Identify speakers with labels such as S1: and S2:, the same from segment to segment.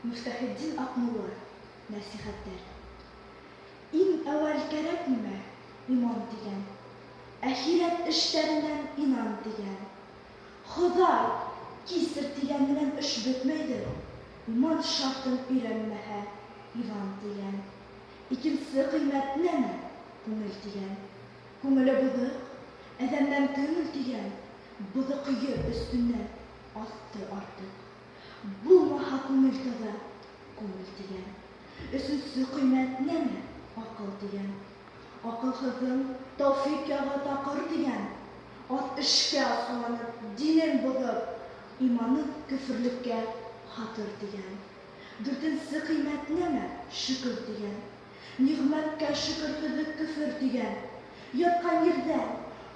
S1: Мифтахетдин Аҡмулла. Нәсихәттәр. Иң әүәл кәрәк нимә? Иман тигән. Әхирәт эштәренән инан тигән. Хоҙай, кисер тигән менән эш бөтмәйҙер. Иман шартын өйрәнмәһә, Иван тигән. Икенсе ҡыймәт нәмә? Күңел тигән. Күңеле боҙоҡ, әҙәмдән көңөл тигән. Боҙоҡ ер өстөнән аҫты артыҡ. Булмаһа күңел таҙа, күңел тигән. Өсөнсө ҡыймәт нәмә? Аҡыл тигән. Аҡылһыҙҙың тәүфиҡ яғы таҡыр тигән. Аҙ эшкә асыуланып, динен боҙоп, иманын көфөрлеккә һатыр тигән. Дүртенсе ҡыймәт нәмә? Шөкөр тигән. Ниғмәткә шөкөрһөҙлөк көфөр тигән. Ятҡан ерҙә,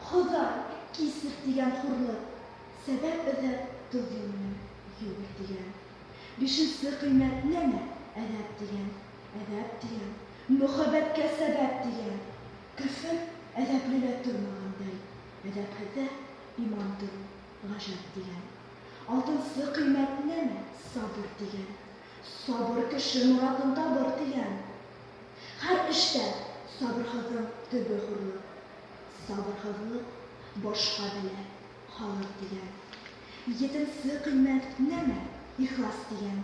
S1: Хоҙай, кисер тигән хурлыҡ, сәбәп эҙләп тоҙло менән йүгер тигән. Бишенсе ҡыймәт нәмә? Әҙәп тигән. Әҙәп тигән, мөхәббәткә сәбәп тигән. Көфөр әҙәплелә тормағандай, әҙәпһеҙҙә иман тороу ғәжәп тигән. Алтынсы ҡыймәт нәмә? Сабыр тигән. Сабыр кеше моратын табыр тигән. Һәр эштә сабырһыҙҙың төбө хурлыҡ. Сабырһыҙлыҡ башҡа бәлә һалыр тигән. Етенсе ҡыймәт нәмә? Ихлас тигән.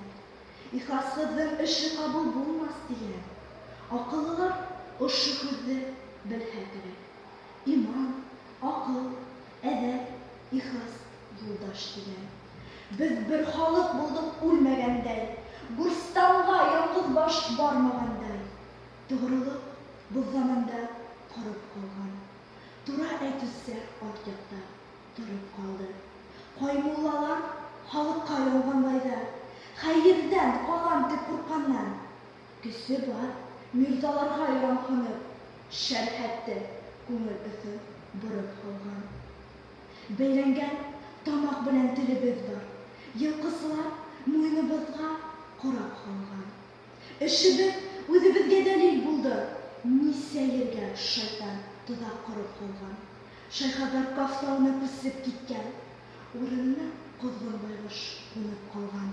S1: Ихласһыҙҙың эше ҡабул булмаҫ тигән. Аҡыллылар ошо һүҙҙе белһә кәрәк. Иман, аҡыл, әҙәп, ихлас юлдаш тигән. Беҙ бер халыҡ булдыҡ үлмәгәндәй, Гурстанға яңғыҙ баш бармағандай. Тоғролоҡ был заманда ҡороп ҡалған. Тура әйтеүсе арт яҡта тороп ҡалды. Ҡай муллалар халыҡҡа ялғанлайҙар, Хәйерҙән ҡалам тип ҡурҡҡаннан. Көсө бар мирзаларға яңһынып, Шәрһәтте күңел өсөн бороп һалған. Бәйләнгән тамаҡ белән телебеҙ бар, Йылҡысылар муйыныбыҙға ҡорап һалған. Эшебеҙ үҙебеҙгә дәлил булды, Нисә ергә шайтан тоҙаҡ ҡороп һалған. Шайхазар Каф тауына күсеп киткән, Урынына ҡоҙғон байғош ҡунып ҡалған.